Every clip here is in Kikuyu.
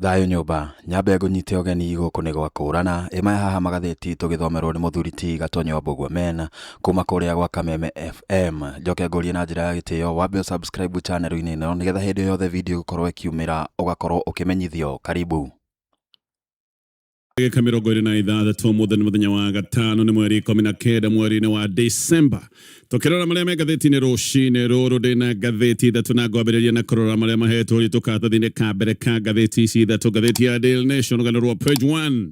Thayũ nyũmba, nyambe ngũnyite ũgeni gũkũ nĩ gwa kũrana, ĩ maya haha magathĩti tũgĩthomerwo nĩ mũthuri ti Gatonyo Mbũgua Men kuma kũrĩa gwa Kameme FM. Njoke ngũrie na njĩra ya gĩtĩo wambe ũ subscribe channel-inĩ ĩno nĩgetha hĩndĩ o yothe video ĩgũkorwo ĩkiumĩra ũgakorwo ũkĩmenyithio. Karibu. Ndagĩka 26, ũmũthĩ nĩ mũthenya wa gatano, nĩ mweri 19 mweri-inĩ wa December. Tũkĩrora marĩa me ngathĩti-inĩ rũcinĩ rũrũ, ndĩna ngathĩti ithatũ na ngwambĩrĩria na kũrora marĩa mahetwo ũritũ karatathi-inĩ ka mbere ka ngathĩti ici ithatũ. Ngathĩti ya Daily Nation, rũgano rwa page 1.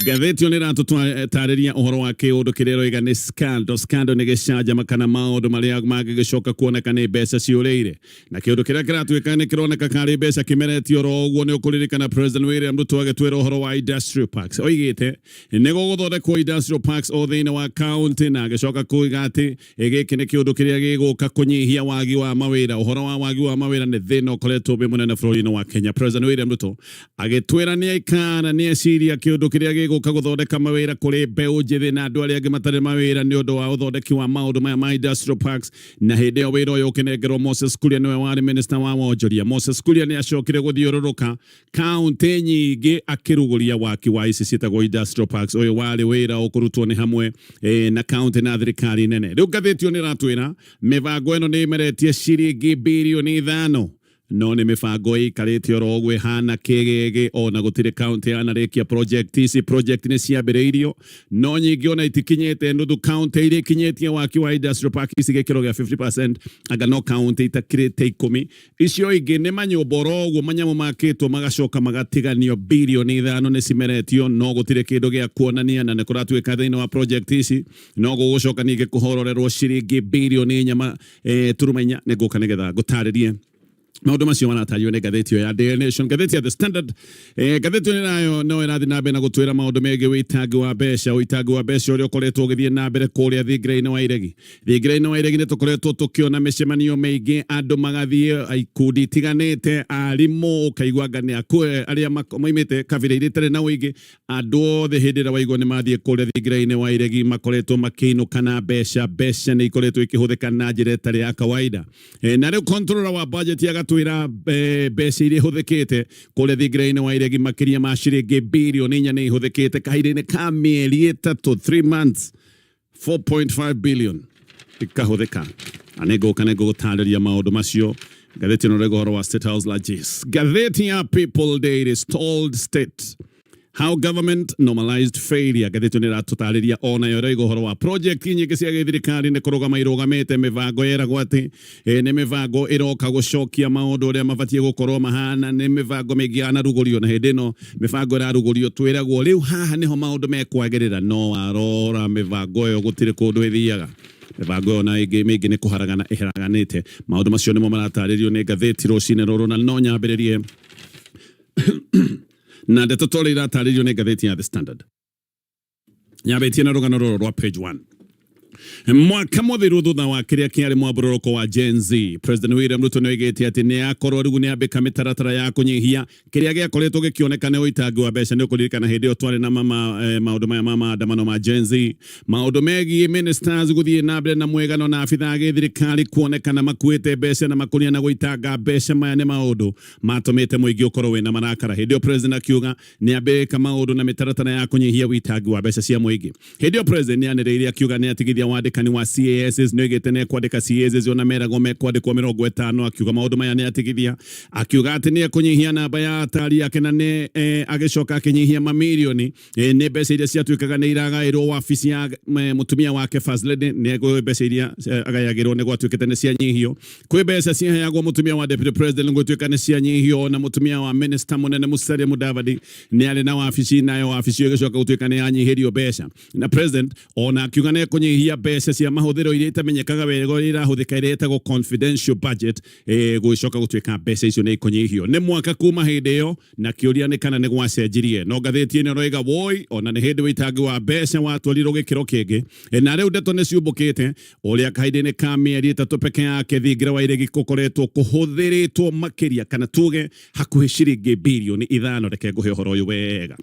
Ngathĩti ĩyo nĩ ĩratũtarĩria ũhoro wa kĩũndũ kĩrĩa ĩroiga nĩ scandal. Scandal nĩ gĩcanjama kana maũndũ marĩa mangĩgĩcoka kuoneka nĩ mbeca ciũrĩire. Na kĩũndũ kĩrĩa kĩratuĩka nĩ kĩroneka karĩ mbeca kĩmeretio oro ũguo. Nĩ ũkũririkana President William Ruto agĩtwĩra ũhoro wa industrial parks, oigĩte nĩ gũgũthondekwo industrial parks o thĩinĩ wa county, na agĩcoka kuiga atĩ gĩkĩ nĩ kĩũndũ kĩrĩa gĩgũka kũnyihia wagi wa mawĩra. Ũhoro wa wagi wa mawĩra nĩ thĩna ũkoretwo wĩ mũnene bũrũri-inĩ wa Kenya. President William Ruto agĩtwĩra nĩ aikara nĩ eciria kĩũndũ kĩrĩa gĩgũka gũthondeka mawĩra kũrĩ mbeũ njĩthĩ na andũ arĩa angĩ matarĩ mawĩra nĩ ũndũ wa ũthondeki wa maũndũ maya ma industrial parks. Na hĩndĩ ĩyo wĩra ũyũ ũkĩnengerwo Moses Kuria, nĩwe warĩ minister wa wonjoria. Moses Kuria nĩ acokire gũthiũrũrũka kaunti nyingĩ akĩrugũria waki wa ici ciĩtagwo industrial parks. Ũyũ warĩ wĩra ũkũrutwo nĩ hamwe na kaunti na thirikari nene. Rĩu ngathĩti ĩyo nĩ ĩratwĩra mĩbango ĩno nĩ ĩmeretie ciringi birioni 5, no nĩ mĩbango ĩikarĩte oro ũguo ĩhana kĩgĩgĩ, ona gũtirĩ kaunti yanarĩkia project ici. Project nĩ ciambĩrĩirio no nyingĩ ona itikinyĩte nuthu. Kaunti iria ikinyĩtie waki wa industrial park ici gĩkĩro gĩa 50% anga no kaunti itakĩrĩte 10. Icio ingĩ nĩ manyũmba oro ũguo, manyamũ makĩtwo magacoka magatiganio. Birioni 5 nĩ cimeretio no gũtirĩ kĩndũ gĩa kuonania, na nĩ kũratuĩka thĩinĩ wa project ici no gũgũcoka ningĩ kũhororerwo ciringi birioni 4 turuma 4. Nĩ ngũka nĩgetha ngũtarĩrie maũndũ macio maratario nĩ ngathĩti ĩyo ya Daily Nation. Ngathĩti ya The Standard, ngathĩti ĩyo nayo no ĩrathiĩ na mbere na gũtwĩra maũndũ megiĩ ũitangi wa mbeca, ũitangi wa mbeca ũrĩa ũkoretwo ũgĩthiĩ na mbere kũrĩa thingira-inĩ wa iregi. Thingira-inĩ wa iregi nĩ tũkoretwo tũkĩona mĩcemanio mĩingĩ, andũ magathiĩ ikundi itiganĩte, arimũ, ũkaigua anga nĩ arĩa moimĩte kabira iria itarĩ na ũingĩ, andũ othe hĩndĩ ĩrĩa waigua nĩ mathiĩ kũrĩa thingira-inĩ wa iregi makoretwo makĩinũka na mbeca. Mbeca nĩ ikoretwo ikĩhũthĩka na njĩra ĩtarĩ ya kawaida. Na rĩu controller wa budget agatwĩra mbeca iria ihũthĩkĩte kũrĩa thingira-inĩ wa iregi makĩria ma ciringi birioni 4 nĩ ihũthĩkĩte kahinda-inĩ ka mĩeri 3, 3 months, 4.5 billion ikahũthĩka. Na nĩ ngũka nĩ ngũgũtarĩria maũndũ macio. Ngathĩti ĩno rĩgo ũhoro wa State House largesse. Ngathĩti ya People Daily, stalled state, how government normalized failure. Ngathĩti ĩno ĩratũtarĩria onayo, ĩroiga ũhoro wa project nyingĩ cia gĩthirikari nĩ kũrũgama irũgamĩte. Mĩbango yeragwo atĩ nĩ mĩbango ĩroka gũcokia maũndũ ũrĩa mabatiĩ gũkorwo mahana, nĩ mĩbango mĩingĩ yanarugũrio, na hĩndĩ ĩno mĩbango ĩrarugũrio twĩragwo rĩu haha nĩho maũndũ mekwagĩrĩra, no warora mĩbango ĩyo gũtirĩ kũndũ ĩthiaga. Mĩbango ĩyo na ĩngĩ mĩingĩ nĩ kũharagana ĩharaganĩte. Maũndũ macio nĩmo maratarĩrio nĩ ngathĩti rũcinĩ rũrũ, na no nyambĩrĩrie na ndeto ta ũrĩa iratarĩrio nĩ ngathĩti ya The Standard. Nyambĩtie na rũgano rũrũ rwa page 1. Mwaka mũthiru thutha wa kĩrĩa kĩarĩ mwambũrũrũko wa Gen Z, President William Ruto nĩ oigĩte atĩ nĩ akorwo rĩu nĩ ambĩka mĩtaratara ya kũnyihia kĩrĩa gĩakoretwo gĩkĩoneka nĩ ũitangi wa mbeca. Nĩ ũkũririkana hĩndĩ ĩyo twarĩ na mama maũndũ maya ma maandamano ma Gen Z, maũndũ megiĩ ministers gũthiĩ na mbere na mwĩgano na abithaa a gĩthirikari kuonekana makuĩte mbeca na makũnia na gũitanga mbeca. Maya nĩ maũndũ matũmĩte mũingĩ ũkorwo wĩna marakara. Hĩndĩ ĩyo president akiuga nĩ ambĩka maũndũ na mĩtaratara ya kũnyihia ũitangi wa mbeca cia mũingĩ. Hĩndĩ ĩyo president nĩ anĩrĩire akiuga nĩ atigithia wandĩkani wa CASs. Nĩ oigĩte nĩ ekwandĩka CASs ona meragwo mekwandĩkwo 50. Akiuga maũndũ maya nĩ atigithia, akiuga atĩ nĩ ekũnyihia namba ya atari ake, na nĩ agĩcoka akĩnyihia mamirioni nĩ mbeca iria ciatuĩkaga nĩ iragaĩrwo wabici ya mũtumia wake First Lady. Nĩ mbeca iria agayagĩrwo nĩ gwatuĩkĩte nĩ cianyihio. Kwĩ mbeca ciaheagwo mũtumia wa deputy president, gũtuĩka nĩ cianyihio. Na mũtumia wa minister mũnene Musalia Mudavadi nĩ arĩ na wabici, nayo wabici ĩyo ĩgĩcoka gũtuĩka nĩ yanyihĩrio mbeca. Na president ona akiuga nĩ ekũnyihia mbeca cia mahũthĩro iria itamenyekaga wega ũrĩa irahũthĩka, iria ĩtagwo confidential budget, gũgĩcoka gũtuĩka mbeca icio nĩ ikũnyihio. Nĩ mwaka kuma hĩndĩ ĩyo, na kĩũria nĩ kana nĩ gwacenjirie. No ngathĩti ĩno ĩroiga woi, ona nĩ hĩndĩ ũitangi wa mbeca watwarirwo gĩkĩro kĩngĩ. Na rĩu ndeto nĩ ciumbũkĩte ũrĩa kahinda-inĩ ka mĩeri 3 peke yake thingira wa iregi gũkoretwo kũhũthĩrĩtwo makĩria, kana tuge hakuhĩ ciringi birioni 5. Reke ngũhe ũhoro ũyũ wega.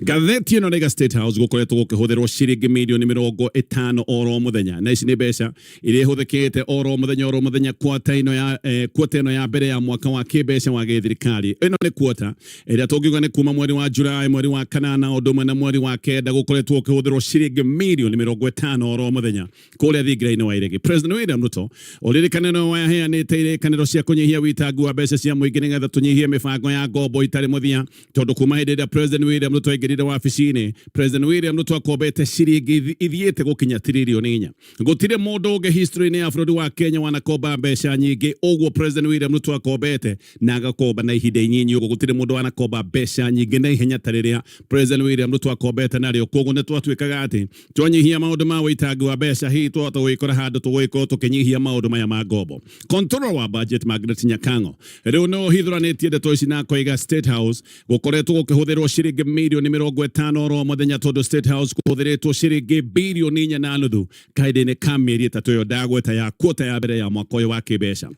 Ngathĩti ĩno rĩga State House gũkoretwo gũkĩhũthĩrwo ciringi mirioni 50 oro mũthenya, na ici nĩ mbeca iria ihũthĩkĩte oro mũthenya oro mũthenya kwata ĩno ya kwata ĩno ya mbere ya mwaka wa kĩmbeca wa gĩthirikari. Ĩno nĩ kwata ĩrĩa tũngiuga nĩ kuma mweri wa Julai, mweri wa kanana, ũndũ ũmwe na mweri wa kenda, gũkoretwo gũkĩhũthĩrwo ciringi mirioni 50 oro mũthenya kũrĩa thingira-inĩ wa Iregi. President William Ruto ũririkane nĩwe waheanĩte irĩkanĩro cia kũnyihia witangu wa mbeca cia mũingĩ nĩgetha tũnyihie mĩbango ya ngombo itarĩ mũthia, tondũ kuma hĩndĩ ĩrĩa President William Ruto aingĩrire wabici-inĩ, President William Ruto akombete ciringi ithiĩte gũkinya tiririoni 4. Gũtirĩ mũndũ ũngĩ history-inĩ ya bũrũri wa Kenya wanakomba mbeca nyingĩ ũguo President William Ruto akombete, na agakomba na ihinda inyinyi ũguo. Gũtirĩ mũndũ wanakomba mbeca nyingĩ na ihenya ta rĩrĩa President William Ruto akombete narĩo. Koguo nĩ twatuĩkaga atĩ twanyihia maũndũ ma wĩitangi wa mbeca, hihi twahota gũgĩkora handũ tũgũgĩkorwo tũkĩnyihia maũndũ maya ma ngombo. Controller wa budget Margaret Nyakang'o rĩu nĩ ũhithũranĩtie ndeto ici na akoiga State House gũkoretwo gũkĩhũthĩrwo ciringi mirioni 50 oro mũthenya, tondũ State House kũhũthĩrĩtwo ciringi birioni 4.5 kahinda-inĩ ka mĩeri 3 ĩyo ndagweta ya kuota ya mbere ya mwaka ũyũ wa kĩmbeca.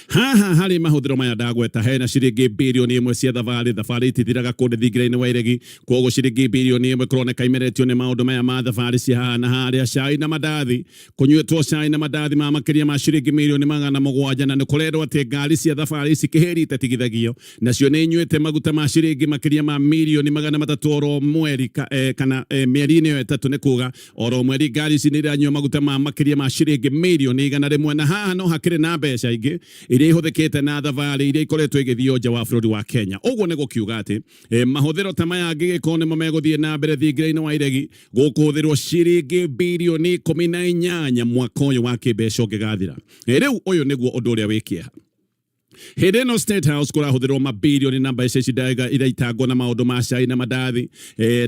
Haha harĩ mahũthĩro maya ndagweta hena ciringi birioni 1 cia thabarĩ. Thabarĩ itithiraga kũndĩ thingira-inĩ wa Iregi, koguo ciringi birioni 1 kũroneka imeretio nĩ maũndũ maya ma thabarĩ cia haha na harĩa, cai na mandathi, kũnyuĩtwo cai na mandathi ma makĩria ma ciringi mirioni 700, na nĩ kũrerwo atĩ ngari cia thabarĩ ici kĩhĩri itatigithagio nacio nĩ inyuĩte maguta ma ciringi makĩria ma mirioni 300 oro mweri kana mĩeri-inĩ ĩyo 3, nĩ kuga oro mweri ngari ici nĩ iranyua maguta ma makĩria ma ciringi mirioni 100. Na haha no hakĩrĩ na mbeca ingĩ iria ihũthĩkĩte na thabarĩ iria ikoretwo igĩthio nja wa bũrũri wa Kenya. Ũguo nĩ gũkiuga atĩ mahũthĩro ta maya angĩgĩkorwo nĩmo megũthiĩ na mbere thingira-inĩ wa Iregi, gũkũhũthĩrwo ciringi birioni 18 mwaka ũyũ wa kĩmbeca ũngĩgathira. Rĩu ũyũ nĩguo ũndũ ũrĩa wĩ kĩeha. Hĩndĩ ĩno State House kũrahũthĩrwo mabirioni na mbeca ici ndaiga iraitangwo na maũndũ ma cai na mandathi,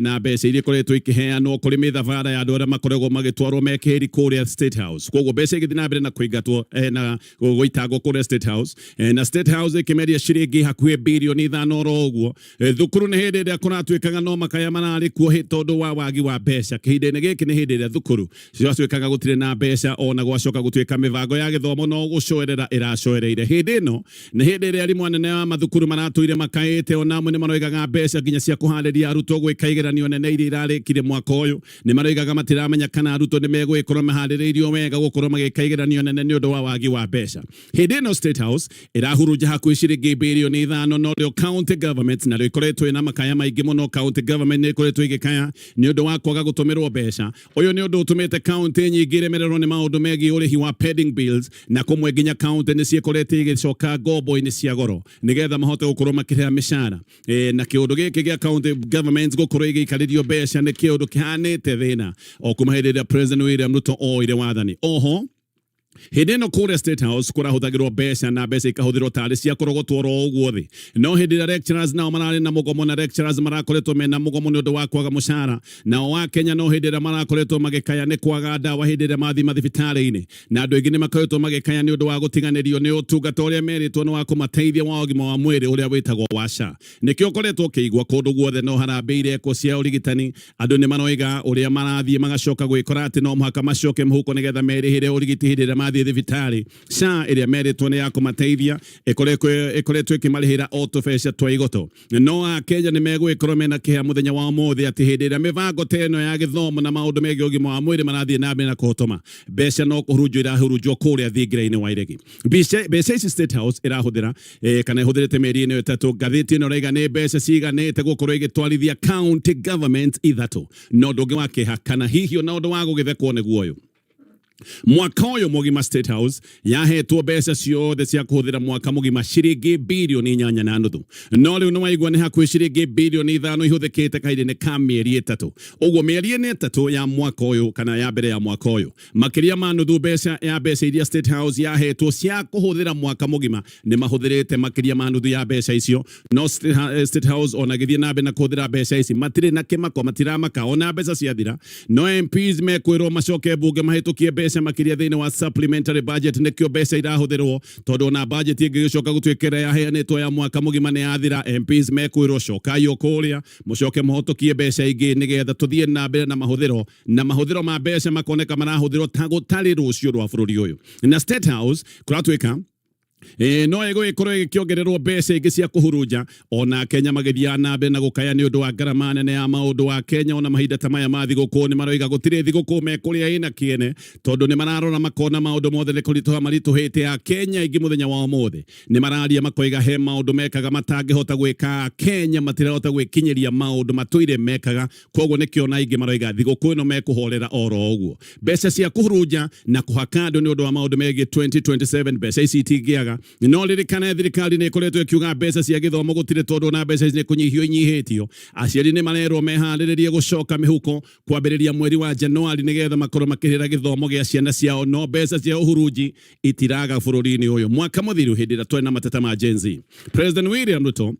na mbeca iria ikoretwo ikĩheanwo kũrĩ mĩthabara ya andũ arĩa makoragwo magĩtwarwo me kĩhĩri kũrĩa State House. Koguo mbeca igĩthiĩ na mbere na kũingatwo na gũitangwo kũrĩa State House, na State House ĩkĩmeria ciringi hakuhĩ birioni 5 oro ũguo. Thukuru nĩ hĩndĩ ĩrĩa kũratuĩkaga no makaya mararĩ kuo tondũ wa wagi wa mbeca. Kĩhinda-inĩ gĩkĩ nĩ hĩndĩ ĩrĩa thukuru ciatuĩkaga gũtirĩ na mbeca, ona gwacoka gũtuĩka mĩbango ya gĩthomo no gũcoerera ĩracoereire. Hĩndĩ ĩno nĩ hĩndĩ ĩrĩa arimũ anene a mathukuru maratũire makaĩte, ona amwe nĩ maroigaga mbeca nginya cia kũharĩria arutwo gwĩka igeranio nene iria irarĩkire mwaka ũyũ. Nĩ maroigaga matiramenya kana arutwo nĩ megũgĩkorwo maharĩrĩirio wega gũkorwo magĩka igeranio nene nĩ ũndũ wa wagi wa mbeca. Hĩndĩ ĩno State House ĩrahurunja hakuhĩ ciringi birioni 5, no rĩo county government narĩo ikoretwo ĩna makaya maingĩ mũno. County government nĩ ĩkoretwo ĩgĩkaya nĩ ũndũ wa kwaga gũtũmĩrwo mbeca. Ũyũ nĩ ũndũ ũtũmĩte county nyingĩ iremererwo nĩ maũndũ megiĩ ũrĩhi wa pending bills, na kũmwe nginya county nĩ ciĩkorete igĩcoka ngombo-inĩ cia goro nĩgetha mahote gũkorwo makĩrĩha mĩcara. Na kĩũndũ gĩkĩ gĩa county governments gũkorwo ĩgĩikarĩrio mbeca nĩ kĩũndũ kĩhanĩte thĩna o kuma hĩndĩ ĩrĩa President William Ruto oire wathani. Oho hĩndĩ ĩno kũrĩa State House kũrahũthagĩrwo mbeca na mbeca ikahũthĩrwo tarĩ cia kũrogotwo oro ũguo thĩ, no hĩndĩ ĩrĩa lecturers nao mararĩ na mũgomo, na lecturers marakoretwo mena mũgomo nĩ ũndũ wa kwaga mũcara, nao wa Kenya no hĩndĩ ĩrĩa marakoretwo magĩkaya nĩ kwaga ndawa hĩndĩ ĩrĩa mathiĩ mathibitarĩ-inĩ, na andũ aingĩ nĩ makoretwo magĩkaya nĩ ũndũ wa gũtiganĩrio nĩ ũtungata ũrĩa merĩtwo nĩ wa kũmateithia wa ũgima wa mwĩrĩ ũrĩa wĩtagwo wa SHA. Nĩkĩo ũkoretwo ũkĩigua kũndũ guothe no harambĩ irekwo cia ũrigitani. Andũ nĩ maroiga ũrĩa marathiĩ magacoka gwĩkora atĩ no mũhaka macoke mũhuko nĩgetha merĩhĩre ũrigiti hĩndĩ ĩrĩa mathiĩ thibitarĩ. SHA ĩrĩa merĩtwo nĩ ya kũmateithia ĩkoretwo ĩkĩmarĩhĩra o tũbeca twa igoto. No Akenya nĩ megũgĩkorwo mena kĩeha mũthenya wa ũmũthĩ atĩ hĩndĩ ĩrĩa mĩbango ta ĩno ya gĩthomo na maũndũ megiĩ ũgima wa mwĩrĩ marathiĩ na mbere na kũhotoma, mbeca no kũhurunjwo irahurunjwo kũrĩa thingira-inĩ wa Iregi. Mbeca ici State House ĩrahũthĩra kana ĩhũthĩrĩte mĩeri ĩno 3, ngathĩti ĩno ĩraiga nĩ mbeca ciganĩte gũkorwo ĩgĩtwarithia county government 3. Na ũndũ ũngĩ wa kĩeha kana hihi ona ũndũ wa gũgĩthekwo nĩguo ũyũ, mwaka ũyũ mũgima State House yahetwo mbeca ciothe cia kũhũthĩra mwaka mũgima ciringi birioni 8.5, no rĩu nĩ waigua nĩ hakuhĩ ciringi birioni 5 ihũthĩkĩte kahinda-inĩ ka mĩeri 3. Ũguo mĩeri ĩno 3 ya mwaka ũyũ kana ya mbere ya mwaka ũyũ, makĩria ma nuthu mbeca ya mbeca iria State House yahetwo cia kũhũthĩra mwaka mũgima nĩ mahũthĩrĩte makĩria ma nuthu ya mbeca icio. No State House ona gĩthiĩ na mbere na kũhũthĩra mbeca ici matirĩ na kĩmako, matiramaka ona mbeca ciathira. No MPs mekwĩrwo macoke mbunge mahĩtũkie mbeca makĩria thĩinĩ wa supplementary budget, nĩkĩo mbeca irahũthĩrwo, tondũ ona budget ĩngĩgĩcoka gũtuĩka ĩrĩa yaheanĩtwo ya mwaka mũgima nĩ yathira, MPs mekwĩrwo cokai o kũrĩa mũcoke mũhotũkie mbeca ingĩ nĩgetha tũthiĩ na mbere na mahũthĩro, na mahũthĩro ma mbeca makoneka marahũthĩrwo ta gũtarĩ rũciũ rwa bũrũri ũyũ. Na State House kũratuĩka No ĩgũgĩkorwo ĩgĩkĩongererwo mbeca ingĩ cia kũhurunja. Ona Kenya magĩthiaga na mbere na gũkaya nĩ ũndũ wa ngarama nene ya maũndũ wa Kenya, ona mahinda ta maya ma thigũkũ nĩ maroiga gũtirĩ thigũkũ mekũrĩa ĩna kĩene, tondũ nĩ mararora makona maũndũ mothe nĩ kũritũha maritũhĩte. A Kenya aingĩ mũthenya wa ũmũthĩ nĩ mararia makoiga he maũndũ mekaga matangĩhota gwĩka. Kenya matirahota gwĩkinyĩria maũndũ matũire mekaga, koguo nĩkĩo na aingĩ maroiga thigũkũ ĩno mekũhorera oro ũguo. Mbeca cia kũhurunja na kũhaka andũ nĩ ũndũ wa maũndũ megiĩ 2027, mbeca ici itingĩaga. No ririkane thirikari nĩ ĩkoretwo ĩkiuga mbeca cia gĩthomo gũtirĩ, tondũ na mbeca ici nĩ kũnyihio inyihĩtio. Aciari nĩ marerwo meharĩrĩrie gũcoka mĩhuko kwambĩrĩria mweri wa Januari nĩgetha makorwo makĩrĩra gĩthomo gĩa ciana ciao, no mbeca cia ũhurunji itiraga bũrũri-inĩ ũyũ. Mwaka mũthiru hĩndĩ ĩrĩa twarĩ na mateta ma Gen Z, President William Ruto,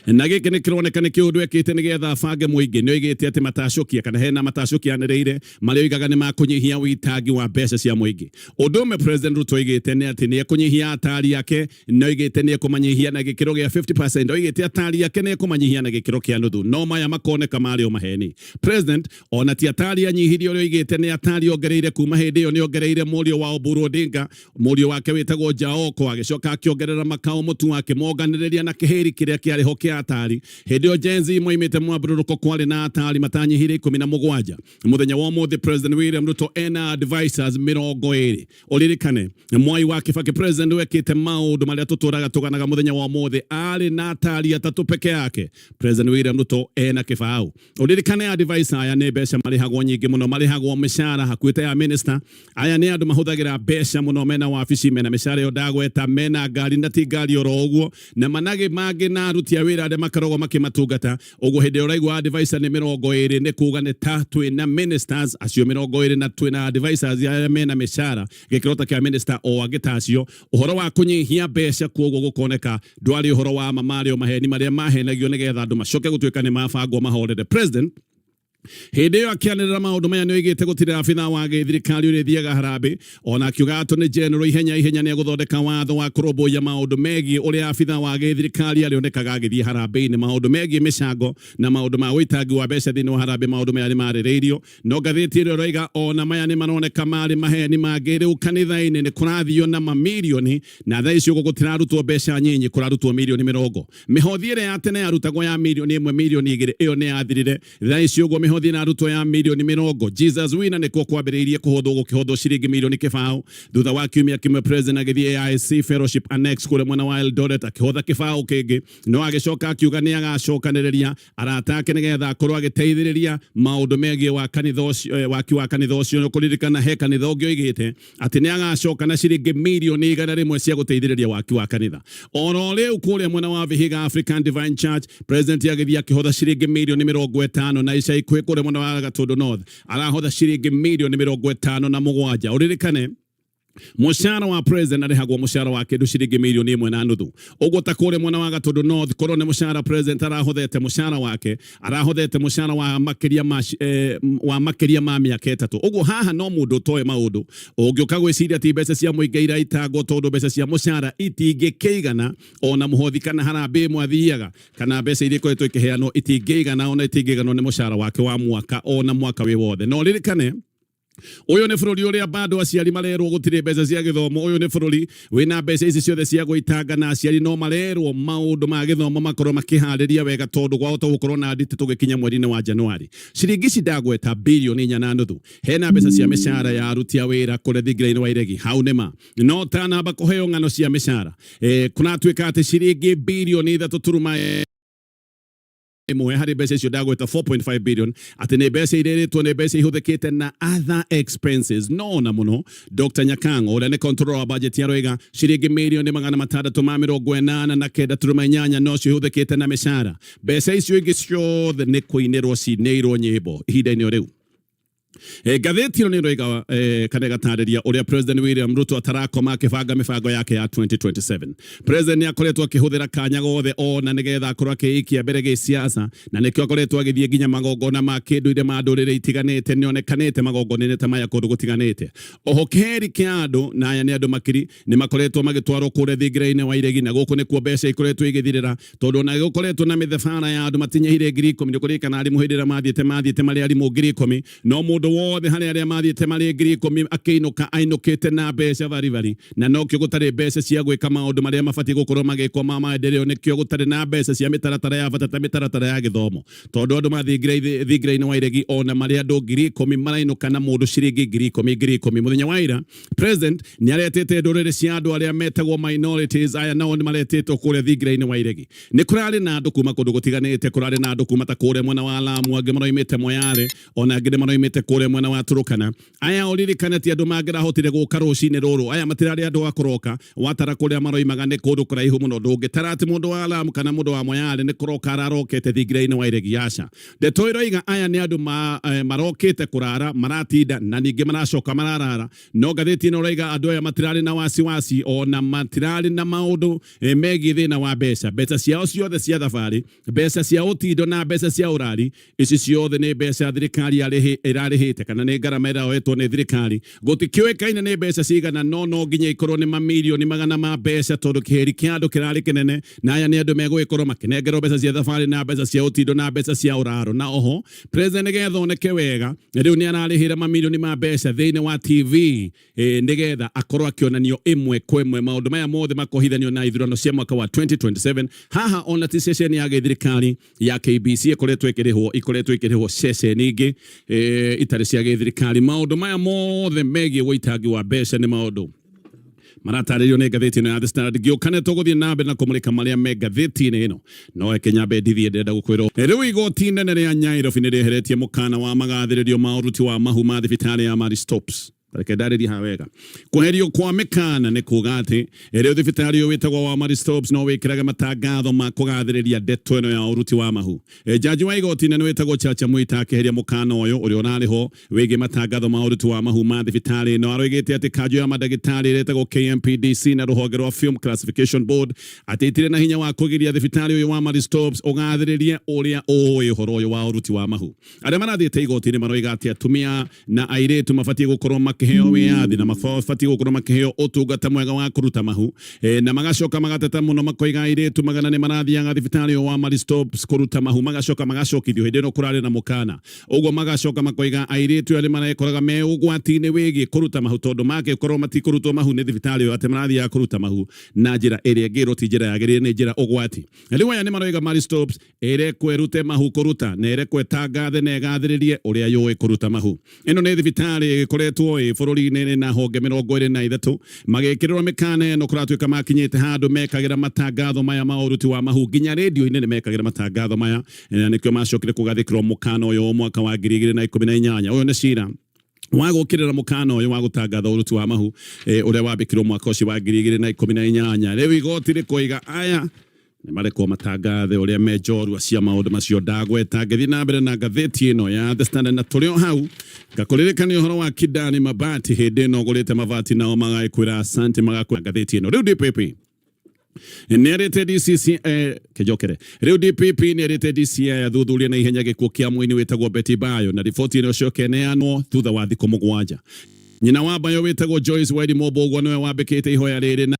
na gĩkĩ nĩ kĩroneka nĩ kĩũndũ ekĩte nĩgetha abange mũingĩ, nĩ oigĩte atĩ matacũkia kana hena matacũkia anĩrĩire marĩa oigaga nĩ makũnyihia ũitangi wa mbeca cia mũingĩ. Ũndũ ũmwe President Ruto oigĩte nĩ atĩ nĩ ekũnyihia atari ake, na oigĩte nĩ ekũmanyihia na gĩkĩro gĩa 50%. Oigĩte atari ake nĩ ekũmanyihia na gĩkĩro kĩa nuthu, no maya makoneka marĩ o maheni. President ona ti atari anyihirie ũrĩa oigĩte, nĩ atari ongereire. Kuma hĩndĩ ĩyo nĩ ongereire mũriũ wa Oburu Odinga, mũriũ wake wĩtagwo Jaoko, agĩcoka akĩongerera Makao Mutua, akĩmonganĩrĩria na kĩhĩri kĩrĩa kĩarĩ ho kĩa atari. Hĩndĩ ĩyo Gen Z moimĩte mwambũrũrũko, kwarĩ na atari matanyihire 17. Mũthenya wa ũmũthĩ President William Ruto ena advisors 20. Ũririkane Mwai wa Kibaki, president wekĩte maũndũ marĩa tũtũraga tũganaga mũthenya wa ũmũthĩ, arĩ na atari atatũ peke yake. President William Ruto ena kĩbaũ. Ũririkane advisor aya nĩ mbeca marĩhagwo nyingĩ mũno, marĩhagwo mĩcara hakuhĩ ta ya minister. Aya nĩ andũ mahũthagĩra mbeca mũno, mena wabici, mena mĩcara ĩyo ndagweta, mena ngari na ti ngari oro ũguo, na managĩ mangĩ, na aruti a wĩra arĩa makoragwo makĩmatungata. Ũguo hĩndĩ ĩrĩa ũraigua advisor nĩ 20, nĩ kuga nĩ ta twĩna ministers acio 20 na twĩna advisors arĩa mena mĩcara gĩkĩro ta kĩa minister o angĩ ta acio. Ũhoro wa kũnyihia mbeca kuoguo gũkoneka ndwarĩ ũhoro wa ma, marĩ o maheni marĩa mahenagio nĩgetha andũ macoke gũtuĩka nĩ mabangwo mahorere. President hĩndĩ ĩyo akĩanĩrĩra maũndũ maya nĩ oigĩte gũtirĩ abithaa wa gĩthirikari ũrĩthiaga harambĩ, ona akiuga atĩ nĩ general ihenya ihenya nĩ egũthondeka watho wa kũrũmbũiya maũndũ megiĩ ũrĩa abithaa wa gĩthirikari arĩonekaga agĩthiĩ harambĩ-inĩ. Maũndũ megiĩ mĩcango na maũndũ ma ũitangi wa mbeca thĩinĩ wa harambĩ, maũndũ maya nĩ marĩrĩirio, no ngathĩti ĩrĩa ĩroiga ona maya nĩ maroneka marĩ maheni mangĩ. Rĩu kanitha-inĩ nĩ kũrathio na mamirioni, na thaa ici ũguo gũtirarutwo mbeca nyinyi, kũrarutwo mirioni 20. Mĩhothi ĩrĩa ya tene yarutagwo ya mirioni 1, mirioni 2, ĩyo nĩ yathirire. Thaa ici ũguo mĩhothi ĩrarutwo ya mirioni 20. Jesus Winner nĩkuo kwambĩrĩirie kũhũthwo, gũkĩhũthwo ciringi mirioni 20. Thutha wa kiumia kĩmwe president agĩthiĩ AIC Fellowship Annex kũrĩa mwena wa Eldoret akĩhotha kĩbaũ kĩngĩ, no agĩcoka akiuga nĩ agacokanĩrĩria arata ake nĩgetha akorwo agĩteithĩrĩria maũndũ megiĩ wa kanitha ũcio, waki wa kanitha ũcio. Kũririkana he kanitha ũngĩ oigĩte atĩ nĩ agacoka na ciringi mirioni 100 cia gũteithĩrĩria waki wa kanitha. Oro rĩu kũrĩa mwena wa Vihiga African Divine Church, president agĩthiĩ akĩhotha ciringi mirioni 50, na ica ikuhĩ kũrĩa mwena wa Gatundu North arahotha ciringi mirioni 57. Ũririkane mũcara wa president arĩhagwo mũcara wa kĩndũ ciringi mirioni 1.5. Ũguo ta kũrĩa mwena wa Gatundu North, korwo nĩ mũcara president arahothete, mũcara wake arahothete mũcara wa makĩria ma wa makĩria ma mĩaka 3. Ũguo haha no mũndũ ũtoĩ maũndũ ũngĩũka gwĩciria ti mbeca cia mũingĩ iraitangwo, tondũ mbeca cia mũcara itingĩkĩigana ona mũhothi kana harambĩ ĩmwe athiaga kana mbeca iria ikoretwo ikĩheanwo itingĩigana, ona itingĩiganwo nĩ mũcara wake wa mwaka ona mwaka wĩ wothe. No ririkane ũyũ nĩ bũrũri ũrĩa bado aciari marerwo gũtirĩ mbeca cia gĩthomo. Ũyũ nĩ bũrũri wĩna mbeca ici ciothe cia gũitanga, na aciari no marerwo maũndũ ma gĩthomo makorwo makĩharĩria wega, tondũ kwahota gũkorwo na nditi tũgĩkinya mweri-inĩ wa Januari. Ciringi ici ndagweta bilioni 4.5, hena mbeca cia mĩcara ya aruti a wĩra kũrĩa thingira-inĩ wa iregi hau nĩma, no tanamba kũheo ng'ano cia mĩcara, kũratuĩka atĩ ciringi bilioni 3.1 harĩ mbeca icio ndagweta 4.5 billion atĩ nĩ mbeca irĩrĩtwo nĩ mbeca ihũthĩkĩte na other expenses. No na mũno Dr. Nyakango ũrĩa nĩ controller wa budget aroiga ciringi mirioni 689.8 nocio ihũthĩkĩte na mĩcara. Mbeca icio ingĩ ciothe nĩ kũinĩrwo cinĩirwo nyĩmbo ihinda-inĩ o rĩu. Ngathĩti ĩno nĩ ĩroiga kana ĩgatarĩria ũrĩa President William Ruto atarakoma akĩbanga mĩbango yake ya 2027. President nĩ akoretwo akĩhũthĩra kanya gothe ona nĩgetha akorwo akĩikia mbere gĩsiasa, na nĩkĩo akoretwo agĩthiĩ nginya magongona ma kĩndũire ma ndũrĩrĩ itiganĩte. Nĩonekanĩte magongona-inĩ ta maya kũndũ gũtiganĩte. Oho kĩheri kĩa andũ, na aya nĩ andũ makiri, nĩ makoretwo magĩtwarwo kũrĩa thingira-inĩ wa iregi, na gũkũ nĩkuo mbeca ikoretwo igĩthirĩra, tondũ ona gũkoretwo na mĩthabara ya andũ matinyihire 10,000. Nĩ kũririkana arimũ hĩndĩ ĩrĩa mathiĩte marĩ arimũ 10,000, no mũndũ Mũndũ wothe harĩ arĩa mathiĩte marĩ 10,000 akĩinũka ainũkĩte na mbeca baribari, na nokĩo gũtarĩ mbeca cia gwĩka maũndũ marĩa mabatiĩ gũkorwo magĩkwo ma maendeleo. Nĩkĩo gũtarĩ na mbeca cia mĩtaratara ya bata ta mĩtaratara ya gĩthomo, tondũ andũ mathiĩ thingira-inĩ wa iregi ona marĩ andũ 10,000 marainũka na mũndũ ciringi 10,000 10,000. Mũthenya wa ira president nĩ aretĩte ndũrĩrĩ cia andũ arĩa metagwo minorities. Aya nao nĩ maretĩtwo kũrĩa thingira-inĩ wa iregi. Nĩ kũrarĩ na andũ kuma kũndũ gũtiganĩte, kũrarĩ na andũ kuma ta kũrĩa mwena wa Lamu, angĩ maroimĩte Moyale, ona angĩ nĩ maroimĩte kũrĩa mwena wa Turukana. Aya ũririkane ti andũ mangĩrahotire gũka rũcinĩ rũrũ. Aya matirarĩ andũ a kũroka watara kũrĩa maroimaga nĩ kũndũ kũraihu mũno. Ndũngĩtara atĩ mũndũ wa Lamu kana mũndũ wa Moyale nĩ kũroka ararokete thingira-inĩ wa iregi, aca. Ndeto ĩroiga aya nĩ andũ marokĩte kũrara, maratinda na ningĩ maracoka mararara. No ngathĩti ĩno ĩroiga andũ aya matirarĩ na wasiwasi ona matirarĩ na maũndũ megiĩ thĩna wa mbeca. Mbeca ciao ciothe cia thabarĩ, mbeca cia ũtindo na mbeca cia ũrari, ici ciothe nĩ mbeca thirikari ĩrarĩhĩte kana nĩ ngarama ĩraoetwo nĩ thirikari. Gũtikĩũĩkaine nĩ mbeca cigana, no no nginya ikorwo nĩ mamirioni magana ma mbeca, tondũ kĩhĩri kĩa andũ kĩrarĩ kĩnene, na aya nĩ andũ megũgĩkorwo makĩnengerwo mbeca cia thabarĩ na mbeca cia ũtindo na mbeca cia ũraro. Na oho president nĩgetha oneke wega rĩu nĩ ararĩhĩra mamirioni ma mbeca thĩinĩ wa TV nĩgetha akorwo akĩonanio ĩmwe kwa ĩmwe. Maũndũ maya mothe makohithanio na ithurano cia mwaka wa 2027. Haha ona ti ceceni ya gĩthirikari ya KBC ĩkoretwo ĩkĩrĩhwo, ikoretwo ĩkĩrĩhwo ceceni ingĩ itarĩ cia gĩthirikari. Maũndũ maya mothe megiĩ ũitangi wa mbeca nĩ maũndũ maratarĩrio nĩ ngathĩti ĩno ya The Standard. Ngĩũka nĩ tũgũthiĩ na mbere na kũmũrĩka marĩa me ngathĩti-inĩ ĩno, no reke nyambe ndithiĩ, ndĩrenda gũkwĩrwo rĩu igoti inene rĩa Nyairobi nĩ rĩeheretie mũkana wa magathĩrĩrio ma ũruti wa mahu ma thibitarĩ ya Marie Stopes. Reke ndarĩrie haha wega. Kweherio kwa mĩkana nĩ kuga atĩ rĩu thibitarĩ ũyũ wĩtagwo wa Marie Stopes no wĩkĩrage matangatho ma kũgathĩrĩria ndeto ĩno ya ũruti wa mahu. Jaji wa igoti inene wĩtagwo Chacha Mwita akĩeheria mũkana ũyũ ũrĩa ũrarĩ ho wĩgiĩ matangatho ma ũruti wa mahu ma thibitarĩ ĩno. Aroigĩte atĩ kanjũ ya mandagĩtarĩ ĩrĩa ĩtagwo KMPDC na rũhonge rwa Film Classification Board atĩ itirĩ na hinya wa kũgiria thibitarĩ ũyũ wa Marie Stopes ũgathĩrĩrie ũrĩa ũĩ ũhoro ũyũ wa ũruti wa mahu. Arĩa marathiĩte igoti-inĩ maroiga atĩ atumia na airĩtu mabatiĩ gũkorwo makĩheo wĩyathi na mabatiĩ gũkorwo makĩheo ũtungata mwega wa kũruta mahu, na magacoka magateta mũno makoiga airĩtu magana nĩ marathiaga thibitarĩ ũyũ wa Marie Stopes kũruta mahu, magacoka magacokithio hĩndĩ ĩno kũrarĩ na mũkana ũguo. Magacoka makoiga airĩtu aya nĩ marekoraga me ũgwati-inĩ wĩgiĩ kũruta mahu, tondũ mangĩkorwo matikũrutwo mahu nĩ thibitarĩ ũyũ, atĩ marathiaga kũruta mahu na njĩra ĩrĩa ĩngĩrwo ti njĩra yagĩrĩire, nĩ njĩra ũgwati. Rĩu aya nĩ maroiga Marie Stopes ĩrekwo ĩrute mahu kũruta na ĩrekwo ĩtangathe na ĩgathĩrĩrie ũrĩa yũĩ kũruta mahu. Ĩno nĩ thibitarĩ ĩkoretwo ĩ bũrũri-inĩ na honge 23. Magĩkĩrĩrwo mĩkana ĩno kũratuĩka makinyĩte handũ mekagĩra matangatho maya ma ũruti wa mahu nginya rĩndio-inĩ nĩ mekagĩra matangatho maya, na nĩkĩo macokire kũgathĩkĩrwo mũkana ũyũ mwaka wa 2018. Ũyũ nĩ cira wa gũkĩrĩra mũkana ũyũ wa gũtangatha ũruti wa mahu, ũrĩa wambĩkirwo mwaka ũcio wa 2018. Rĩu igoti rĩkoiga aya nĩ marekwo matangathe ũrĩa me njorua cia maũndũ macio ndagweta. Ngĩthiĩ na mbere na ngathĩti ĩno ya The Standard, na tũrĩ o hau ngakũririkania ũhoro wa Kidani Mabati. Hĩndĩ ĩno ũgũrĩte mabati nao magagĩkwĩra asante, magakwĩra ngathĩti ĩno. Rĩu DPP nĩ erĩte DCC, kĩnjokere, rĩu DPP nĩ erĩte DCI athuthurie na ihenya gĩkuũ kĩa mũini wĩtagwo Betty Bayo, na riboti ĩno ĩcoke ĩneanwo thutha wa thikũ 7. Nyina wa Bayo wĩtagwo Joyce Wairimu Mbũgua nĩwe wambĩkĩte ihoya rĩrĩ na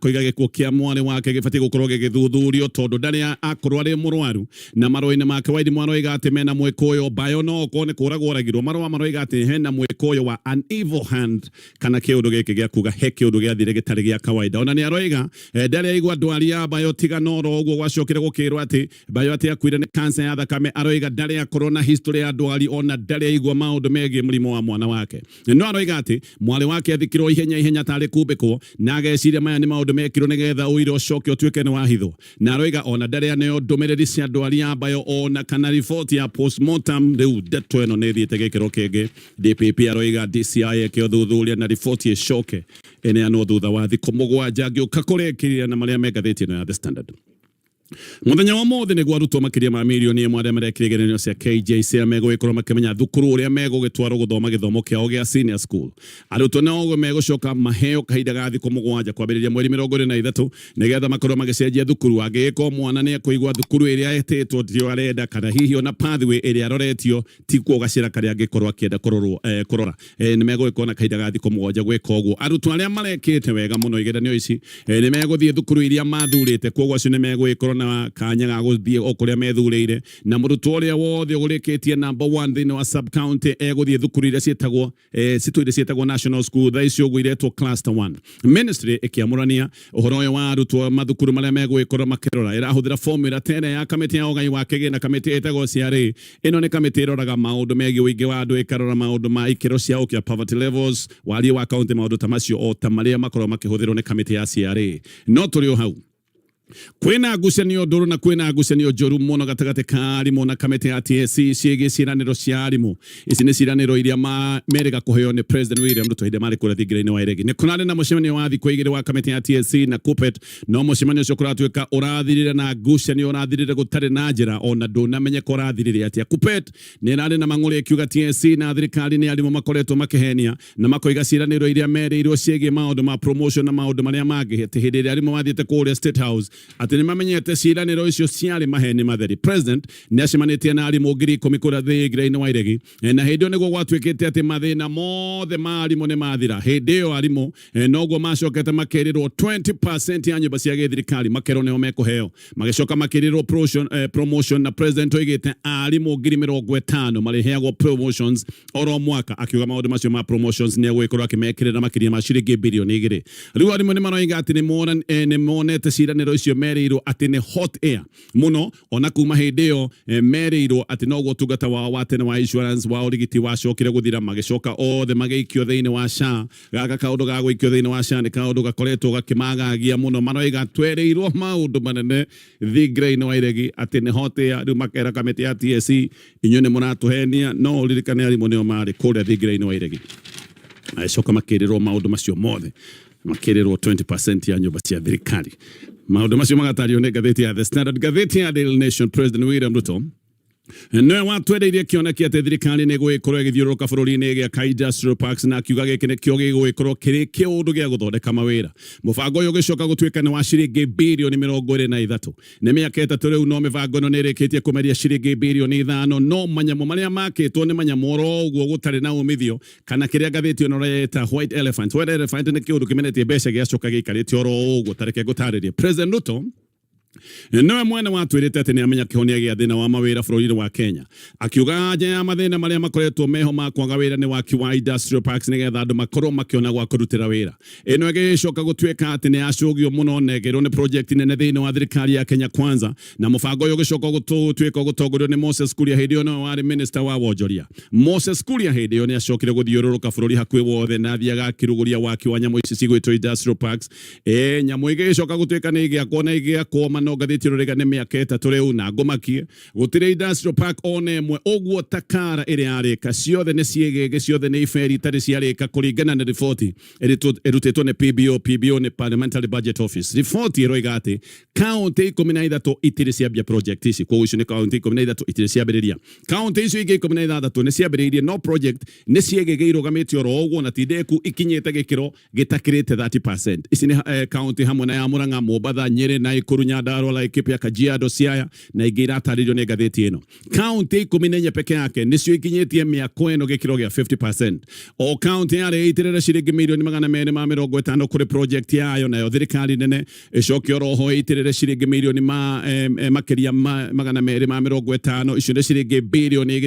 koiga gĩkuũ kĩa mwarĩ wake gĩbatiĩ gũkorwo gĩgĩthuthurio tondũ ndarĩ akorwo arĩ mũrwaru. Na marũa-inĩ make Wairimu aroiga atĩ mena mwĩkũyũ Bayo no okorwo nĩ kũragwo oragirwo. Marũa maroiga atĩ hena mwĩkũyũ wa an evil hand, kana kĩũndũ gĩkĩ gĩa kuga he kĩũndũ gĩathire gĩtarĩ gĩa kawaida. Ona nĩ aroiga ndarĩ aigua ndwari ya Bayo tiga no oro ũguo gwacokire gũkĩrwo atĩ Bayo atĩ akuire nĩ cancer ya thakame. Aroiga ndarĩ akorwo na history ya ndwari, ona ndarĩ aigua maũndũ megiĩ mũrimũ wa mwana wake. No aroiga atĩ mwarĩ wake athikirwo ihenya ihenya tarĩ kumbĩkwo, na ageciria maya nĩ maũndũ mekirwo nĩgetha ũira ũcoke ũtuĩke nĩ wahithwo. Na aroiga ona ndarĩ aneo ndũmĩrĩri cia ndwari ya Bayo ona kana riboti ya postmortem. Rĩu ndeto ĩno nĩ ĩthiĩte gĩkĩro kĩngĩ. DPP aroiga DCI ĩke ũthuthuria na riboti ĩcoke ĩneanwo thutha wa thikũ 7. Ngĩũka kũrĩkĩrĩria na marĩa me ngathĩti ĩno ya The Standard. Mũthenya wa ũmũthĩ nĩguo arutwo makĩria ma 1 mirioni arĩa marekire igeranio cia KJSEA megũgĩkorwo makĩmenya thukuru ũrĩa megũgĩtwarwo gũthoma gĩthomo kĩao gĩa senior school. Arutwo nao megũcoka maheo kahinda ga thikũ 7 kwambĩrĩria mweri 23 nĩgetha makorwo magĩcenjia thukuru, angĩgĩkorwo mwana nĩ ekũigua thukuru ĩrĩa etĩtwo tiyo arenda, kana hihi ona pathway ĩrĩa aroretio tikuo gacĩra karĩa angĩkorwo akĩenda kũrorwo, kũrora. Nĩ megũgĩkorwo na kahinda ga thikũ 7 gwĩka ũguo. Arutwo arĩa marekĩte wega mũno igeranio ici nĩ megũthiĩ thukuru iria mathurĩte, koguo acio nĩ megũgĩkorwo na na kanya ga gũthiĩ o kũrĩa methurĩire, na mũrutwo ũrĩa wothe ũrĩkĩtie number 1 thĩinĩ wa sub county egũthiĩ thukuru iria ciĩtagwo citũire ciĩtagwo national school, thaa ici ũguo iretwo cluster 1. Ministry ĩkĩamũrania ũhoro ũyũ wa arutwo mathukuru marĩa megũgĩkorwo makĩrora, ĩrahũthĩra formula ta ĩrĩa ya kamĩtĩ ya ũgai wa kĩgĩna, kamĩtĩ ĩtagwo CRA. Ĩno nĩ kamĩtĩ ĩroraga maũndũ megiĩ ũingĩ wa andũ, ĩkarora maũndũ ma ikĩro cia ũkĩa, poverty levels, wariĩ wa kaunti, maũndũ ta macio o ta marĩa makoragwo makĩhũthĩrwo nĩ kamĩtĩ ya CRA. No tũrĩ o hau, kwĩna ngucanio ndũrũ na kwĩna ngucanio njũru mũno gatagatĩ ka arimũ na kamĩtĩ ya TSC ciĩgiĩ ciĩranĩro cia arimũ. Ici nĩ ciĩranĩro iria merĩga kũheo nĩ President William Ruto hĩndĩ marĩ kũrĩa thingira-inĩ wa Iregi. Nĩ kũrarĩ na mũcemanio wa thikũ igĩrĩ wa kamĩtĩ ya TSC na KUPPET, no mũcemanio ũcio kũratuĩka ũrathirire na ngucanio, ũrathirire gũtarĩ na njĩra ona ndũnamenyeka ũrathirire atĩa. KUPPET nĩ ĩrarĩ na mang'ũrĩ ĩkiuga TSC na thirikari nĩ arimũ makoretwo makĩhenia na makoiga ciĩranĩro iria merĩirwo ciĩgiĩ maũndũ ma promotion na maũndũ marĩa mangĩ, atĩ hĩndĩ ĩrĩa arimũ mathiĩte kũrĩa State House atĩ nĩ mamenyete ciĩranĩro icio ciarĩ maheni matheri. President nĩ acemanĩtie na arimũ 10,000 kũrĩa thingira-inĩ wa Iregi, na hĩndĩ ĩyo nĩguo gwatuĩkĩte atĩ mathĩna mothe ma arimũ nĩ mathira. Hĩndĩ ĩyo arimũ noguo macokete makĩrĩrwo 20% ya nyũmba cia gĩthirikari makerwo nĩo mekũheo, magĩcoka makĩrĩrwo promotion, na president oigĩte arimũ 50,000 marĩheagwo promotions oro mwaka, akiuga maũndũ macio ma promotions nĩ egũgĩkorwo akĩmekĩrĩra makĩria ma ciringi birioni 2. Rĩu arimũ nĩ maroiga atĩ nĩ monete ciĩranĩro icio merĩirwo atĩ nĩ hot air mũno, ona kuma hĩndĩ ĩyo merĩirwo atĩ noguo ũtungata wao wa tene wa insurance wa ũrigiti wacokire gũthira, magĩcoka othe magĩikio thĩinĩ wa SHA. Gaka kaũndũ ga gũikio thĩinĩ wa SHA nĩ kaũndũ gakoretwo gakĩmagagia mũno. Maroiga twerĩirwo maũndũ manene thingira-inĩ wa Iregi atĩ nĩ hot air, rĩu makera kamĩtĩ ya TSC inyuĩ nĩ mũratũhenia. No ũririkane arimũ nĩo marĩ kũrĩa thingira-inĩ wa Iregi, agĩcoka makĩrĩrwo maũndũ macio mothe, makĩrĩrwo 20% ya nyũmba cia thirikari. Maũndũ macio magatario nĩ ngathĩti ya The Standard. Ngathĩti ya Daily Nation, President William Ruto nĩwe watwereirie kĩoneki atĩ thirikari nĩ ĩgũgĩkorwo ĩgĩthiũrũrũka bũrũri-inĩ ĩgĩaka industrial parks, na akiuga gĩkĩ nĩkĩo gĩgũgĩkorwo kĩrĩ kĩũndũ gĩa gũthondeka mawĩra. Mũbango ũyũ ũgĩcoka gũtuĩka nĩ wa ciringi birioni 23. Nĩ mĩaka 3 rĩu, no mĩbango ĩno nĩ ĩrĩkĩtie kũmeria ciringi birioni 5, no manyamũ marĩa makĩtwo nĩ manyamũ oro ũguo gũtarĩ na umithio, kana kĩrĩa ngathĩti ĩno ĩreta white elephant. White elephant nĩ kĩũndũ kĩmenetie mbeca gĩacoka gĩikarĩte oro ũguo. Tareke ngũtarĩrie. President Ruto nĩwe mwene watwĩrĩte atĩ nĩ amenya kĩhonia gĩa thĩna wa mawĩra bũrũri-inĩ wa Kenya, akiuga anja ya mathĩna marĩa makoretwo meho ma kwaga wĩra nĩ waki wa industrial parks, nĩgetha andũ makorwo makĩona gwa kũrutĩra wĩra. Ĩno ĩgĩcoka gũtuĩka atĩ nĩ yacũgio mũno na ĩkĩrwo nĩ project nene thĩinĩ wa thirikari ya Kenya Kwanza, na mũbango ũyũ ũgĩcoka gũtuĩka gũtongorio nĩ Moses Kuria, hĩndĩ ĩyo nĩwe warĩ minister wa wonjoria. Moses Kuria hĩndĩ ĩyo nĩ acokire gũthiũrũrũka bũrũri hakuhĩ wothe na athiaga akĩrugũria waki wa nyamũ ici cigwĩtwo industrial parks. Nyamũ igĩcoka gũtuĩka nĩ igĩakwo na igĩakwo mano ngathĩti ĩrorĩga nĩ mĩaka 3 rĩu, na ngũmakie gũtirĩ industrial park ona ĩmwe ũguo takara ĩrĩa yarĩka, ciothe nĩ ciĩgĩgĩ, ciothe nĩ iberi itarĩ ciarĩka, kũringana na riboti ĩrutĩtwo nĩ PBO. PBO nĩ Parliamentary Budget Office. Riboti ĩroiga atĩ kaunti 13 itirĩ ciambia project ici, koguo icio nĩ kaunti 13 itirĩ ciambĩrĩria. Kaunti icio ingĩ 16 nĩ ciambĩrĩirie, no project nĩ ciĩgĩgĩ irũgamĩtio oro ũguo na ti ndĩku, ikinyĩte gĩkĩro gĩtakĩrĩte 30%. Ici nĩ kaunti hamwe na ya Murang'a, Mombatha, Nyeri, Nakuru, Nyandarua, Laikipia, Kajiado, Siaya na ingĩ iratarĩrio nĩ ngathĩti ĩno. Kaunti 14 peke yake nĩcio ikinyĩtie mĩako ĩno gĩkĩro gĩa 50%. O kaunti yarĩ ĩitĩrĩre ciringi 250 mirioni kũrĩ project yayo, nayo thirikari nene ĩcoke oroho ĩitĩrĩre ciringi mirioni makĩria 250, icio nĩ ciringi 2.5 birioni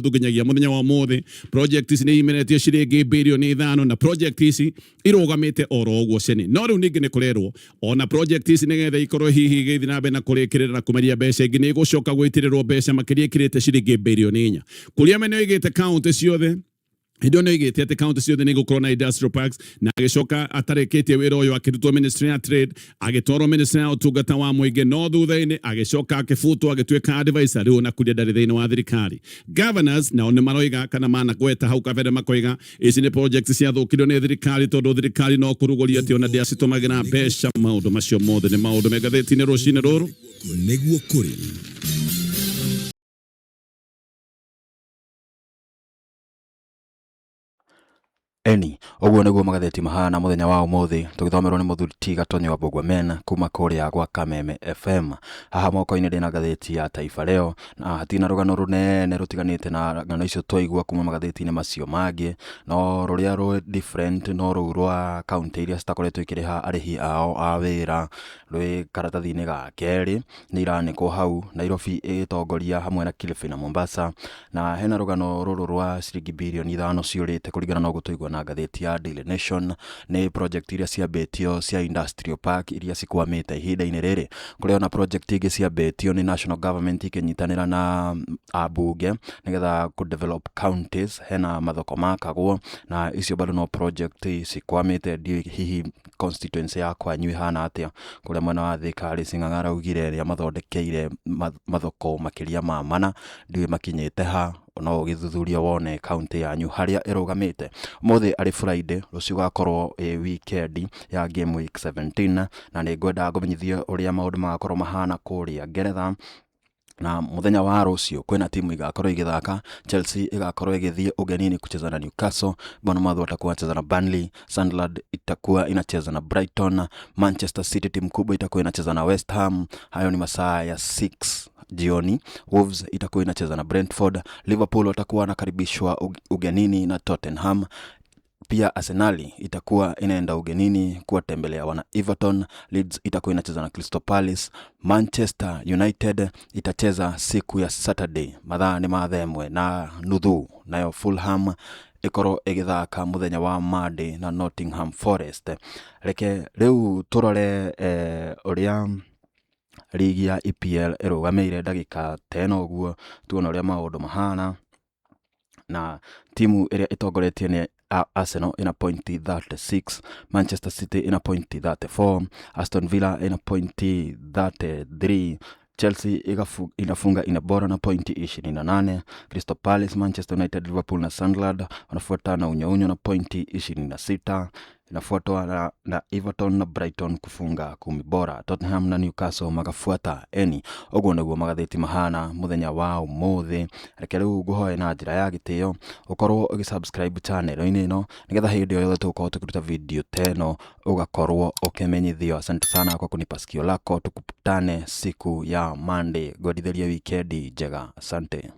nginyagia mũthenya wa ũmũthĩ. Project ici nĩ imeretie ciringi 5 birioni na project ici irũgamĩte oro ũguo cene. No rĩu ningĩ nĩ kũrerwo ona project ici nĩgetha ikorwo hihi igĩthiĩ na mbere na kũrĩkĩrĩra na kũmeria mbeca ingĩ, nĩ igũcoka gwĩtĩrĩrwo mbeca makĩria ikĩrĩte ciringi 4 birioni. Kũrĩa mene oigĩte kaunti ciothe, hĩndĩ ĩyo nĩ oigĩte atĩ kaunti ciothe nĩ igũkorwo na industrial parks, na agĩcoka atarĩkĩtie wĩra ũyũ akĩrutwo ministry ya trade agĩtwarwo ministry ya ũtungata wa mũingĩ, no thutha-inĩ agĩcoka akĩbutwo agĩtuĩka advisor. Rĩu ona kuria ndarĩ thĩinĩ wa thirikari. Governors nao nĩ maroiga kana managweta hau kabere makoiga ici nĩ project ciathũkirio nĩ thirikari, tondũ thirikari no kũrugũria atĩ ona ndĩacitũmagĩra mbeca. Maũndũ macio mothe nĩ maũndũ me ngathĩti-inĩ rũcinĩ rũrũ. Nĩguo kũrĩ. Eni ũguo nĩguo magathĩti mahana mũthenya wa ũmũthĩ, tũgĩthomerwo nĩ mũthuri ti Gatonyo wa Mbũgua Men kuma kũrĩa gwa Kameme FM. Haha moko-inĩ ndĩna ngathĩti ya Taifa Leo, na hatirĩ na rũgano rũnene rũtiganĩte na ng'ano icio twaigua kuma magathĩti-inĩ macio mangĩ, no rũrĩa rwĩ different no rũu rwa kaũntĩ iria citakoretwo ikĩrĩha arĩhi ao a wĩra, rwĩ karatathi-inĩ ga kerĩ, nĩ iranĩkwo hau, Nairobi ĩgĩtongoria hamwe na Kilifi na Mombasa. Na hena rũgano rũrũ rwa ciringi birioni 5 ciũrĩte kũringana na ũguo twaigua na ngathĩti ya Daily Nation, nĩ project iria ciambĩtio cia industrial park iria cikwamĩte ihinda-inĩ rĩrĩ. Kũrĩ ona project ingĩ ciambĩtio nĩ national government ikĩnyitanĩra na ambunge nĩgetha kũ develop counties, hena mathoko makagwo na icio bado no project cikwamĩte, ndiũĩ hihi constituency ya kwanyu ĩhana atĩa, kũrĩa mwena wa Thika Alice Ng'ang'a araugire nĩ amathondekeire mathoko makĩria ma 4, ndiũĩ makinyĩte ha, no ũgĩthuthurie wone kaũntĩ yanyu harĩa ĩrũgamĩte. Ũmũthĩ arĩ Friday, rũciũ gũgakorwo ĩ weekend ya game week 17, na nĩ ngwenda ngũmenyithie ũrĩa maũndũ magakorwo mahana kũrĩa Ngeretha. Na mũthenya wa rũciũ kwĩna timu igakorwo igĩthaka. Chelsea ĩgakorwo ĩgĩthiĩ ugenini kucheza na Newcastle, Bournemouth watakuwa wanacheza na Burnley, Sunderland itakuwa inacheza na Brighton, Manchester City timu kubwa itakuwa inacheza na West Ham. Hayo ni masaa ya 6 jioni. Wolves itakuwa inacheza na Brentford, Liverpool watakuwa wanakaribishwa ugenini na Tottenham. Pia Arsenali itakuwa inaenda ugenini kuwatembelea wana Everton. Leeds itakuwa inacheza na Crystal Palace. Manchester United itacheza siku ya Saturday mathaa nĩ ma 1:30, nayo Fulham ĩkorwo ĩgĩthaka mũthenya wa Monday na Nottingham Forest. Reke rĩu tũrore ũrĩa rigi ya EPL ĩrũgamĩire ndagĩka ta ĩno ũguo, tuone ũrĩa maũndũ mahana. Na timu ĩrĩa ĩtongoretie nĩ Arsenal ĩna pointi 36, Manchester City ĩna pointi 34, Aston Villa ĩna pointi 33, Chelsea inafunga ina bora na pointi 28, Crystal Palace, Manchester United, Liverpool na Sunderland wanafuatana unyo unyo na pointi 26, inafuatwa na Everton na Brighton kufunga 10 bora, Tottenham na Newcastle magafuata. Eni ũguo nĩguo magathĩti mahana mũthenya wa ũmũthĩ. Reke rĩu ngũhoe na njĩra ya gĩtĩo ũkorwo ũgĩ subscribe channel-inĩ ĩno, nĩgetha hĩndĩ o yothe tũgũkorwo tũkĩruta video ta ĩno ũgakorwo ũkĩmenyithio. Asante sana kwa kunipa sikio lako, tukutane siku ya Monday. Ngwendithĩrie wikendi njega, asante.